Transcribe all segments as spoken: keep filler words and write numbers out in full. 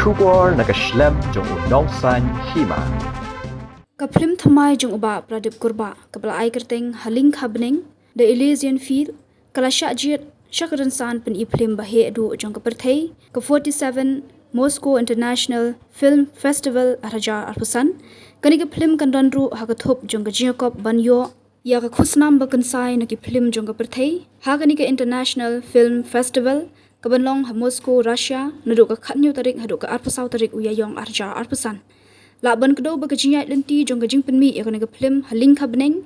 Khubor na ka shlem jong u Nongsaiñ Hima. Ka phlim thymmai jong u Bah Pradip Kurbah kaba la ai kyrteng Ha Lyngkha Bneng, The Elysian Field, ka la shah jied sha ka rynsan pyni phlim ba heh duh jong ka pyrthei, ka forty-seven Moscow International Film Festival ar hajar arphew san. Kane ka phlim kan don ruh ha ka thup jong ka jingïakop ban ïoh ïa ka khusnam ba kynsai na ki phlim jong ka pyrthei ha kane ka International Film Festival ka ban long ha Moscow, Russia, naduh ka khathynñiew tarik haduh ka arphew saw tarik u Ïaïong ar hajar arphew san. Lah ban kdew ba ka jingïaid lynti jong ka jingpynmih ïa kane ka phlim Ha Lyngkha Bneng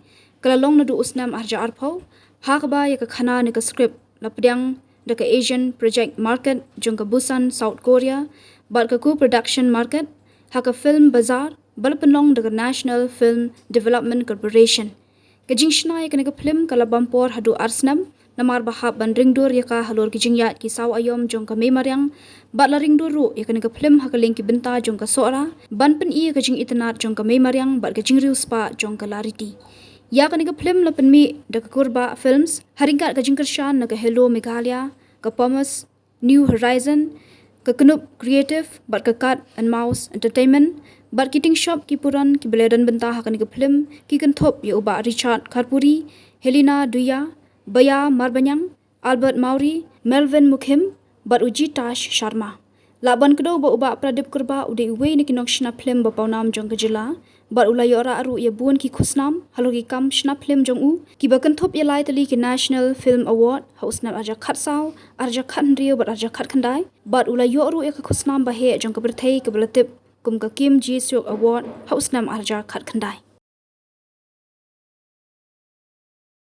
ka la long naduh u snem ar hajar arphew, ha kaba ïa ka khana ne ka script la pdiang da ka Asian Project Market jong ka Busan, South Korea, bad ka Co-Production Market ha ka Film Bazaar ba la pynlong da ka National Film Development Corporation. Ka jingshna ïa kane ka phlim ka la bam por haduh ar snem, namar ba hap ban ringdur ïa ka halor ki jingïaid ki saw aïom jong ka mei mariang, bad la ringdur ruh ïa kane ka phlim ha ka liang ki bynta jong ka Sohra, ban pyni ïa ka jingitynnad jong ka mei mariang bad ka jingriewspah jong ka lariti. Ïa kane ka phlim la pynmih da ka Kurbah Films ha ryngkat ka jingkyrshan na ka Hello Meghalaya, ka Pomus New Horizon, ka Knup Creative bad ka Cat and Mouse Entertainment, bad ki tyngshop ki puran kiba la don bynta ha kane ka phlim ki kynthup ïa u Bah Richard Kharpuri, Helena Duia, Baya Marbaniang, Albert Mawrie, Melvin Mukhim, bad u Jitash Sharma. Lah ban kdew ba u Bah Pradip Kurbah u dei uwei na ki nongshna phlim ba pawnam jong ka jylla, bad u la ïoh rah ruh ïa bun ki khusnam halor ki kam shna phlim jong u, kiba kynthup ïa lai tylli ki National Film Award ha u snem ar hajar khatsaw, ar hajar khathynriew bad ar hajar khatkhyndai, bad u la ïoh ruh ïa ka khusnam ba heh jong ka pyrthei kaba la tip kum ka Kim Ji-suk Award ha u snem ar hajar khatkhyndai.